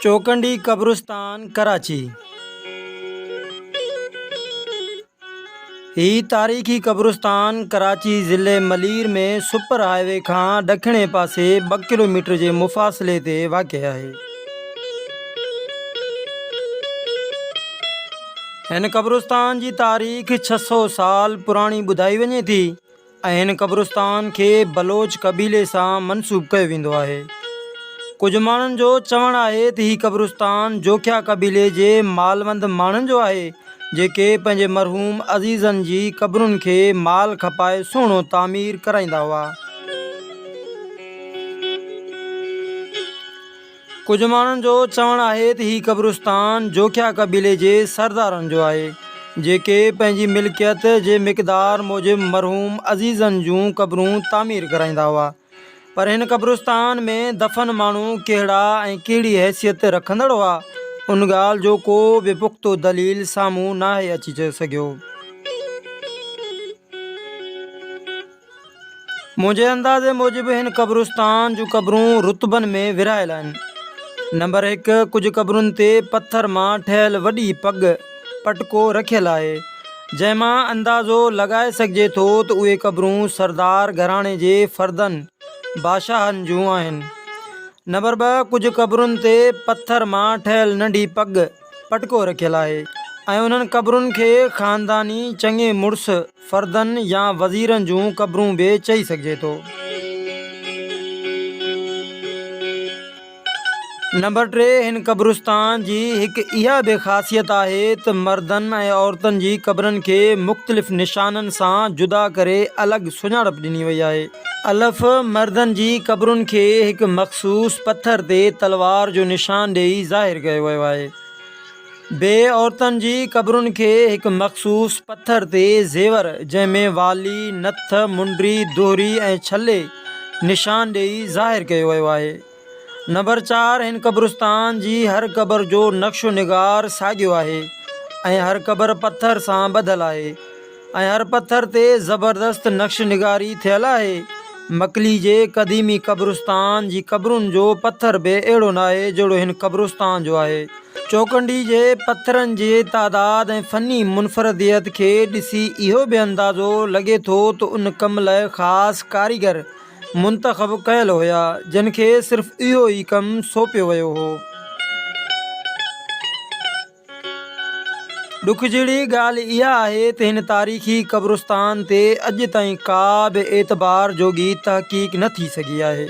چوڪنڊي قبرستان ڪراچي، هي تاريخي قبرستان ڪراچي ضلعي ملير ۾ سپر هاء وي کان ڏکڻي پاسي ٻه ڪلوميٽر جي مفاصلي تي واقع آهي. هن قبرستان جي تاريخ 600 سال پراڻي ٻڌائي وڃي ٿي. ۽ هن قبرستان کي بلوچ قبيلي سان منسوب ڪيو ويندو آهي. ڪجهه ماڻهن جو چوڻ آهي ته هي قبرستان جوکيا قبيلي جي مالوند ماڻهن جو آهي، جيڪي پنهنجي مرحوم عزيزن جي قبرن کي مال کپائي سهڻو تعمير ڪرائيندا هئا. ڪجهه ماڻهن جو چوڻ آهي ته هي قبرستان جوکيا قبيلي جي سردارن جو آهي، جيڪي پنهنجي ملڪيت جي مقدار موجب مرحوم عزيزن جون قبرون تعمير ڪرائيندا هئا. پر هن قبرستان ۾ دفن ماڻهو ڪهڙا ۽ ڪهڙي حيثيت رکندڙ هئا، ان ڳالهه جو ڪو به پختو دليل سامهون ناهي اچي سگهيو. منهنجي اندازي موجب هن قبرستان جون قبرون رتبن ۾ ورهايل آهن. نمبر هڪ، ڪجهه قبرن تي پٿر مان ٺهيل وڏي پڳ، پٽڪو، رکيل آهي، جنهن مان اندازو لڳائي سگهجي ٿو ته اهي قبرون سردار گهراڻي جي فردن، بادشاهن، جون آهن. نمبر ٻه، ڪجهه قبرن تي پٿر مان ٺهيل ننڍي پڳ، پٽڪو، رکيل آهي ۽ انهن قبرن کي خانداني چڱي مڙس، فردن يا وزيرن جون قبرون به چئي سگهجي ٿو. نمبر ٽي، هن قبرستان جي هڪ اها به خاصيت آهي ته مردن ۽ عورتن جي قبرن کي مختلف نشانن سان جدا ڪري الڳ سڃاڻپ ڏني وئي آهي. الف، مردن جي قبرن کي هڪ مخصوص پٿر تي تلوار جو نشان ڏيئي ظاهر ڪيو ويو آهي. بي عورتن جي قبرن کي هڪ مخصوص پٿر تي زيور جنهن ۾ والي، نٿ، منڊي، دهري ۽ ڇلي نشان ڏيئي ظاهر ڪيو ويو آهي. نمبر چار هن قبرستان جي هر قبر جو نقش و نگار ساڳيو آهي ۽ هر قبر پٿر سان ٻڌل آهي. ۽ هر پٿر تي زبردست نقش نگاري ٿيل آهي. مڪلي جي قديمي قبرستان جي قبرن جو پٿر به اهڙو ناهي جهڙو هن قبرستان جو آهي. چوڪنڊي جي پٿرن جي تعداد ۽ فني منفرديت کي ڏسي اهو به اندازو لڳي ٿو ته ان ڪم لاء خاص ڪاريگر منتخب ڪيل هيا، جن کي صرف اهو ئي ڪم سونپيو ويو هو. ڏک جهڙي ڳالهه اها آهي ته هن تاريخي قبرستان تي اڄ تائين ڪا به اعتبار جوڳي تحقيق نه ٿي سگهي آهي.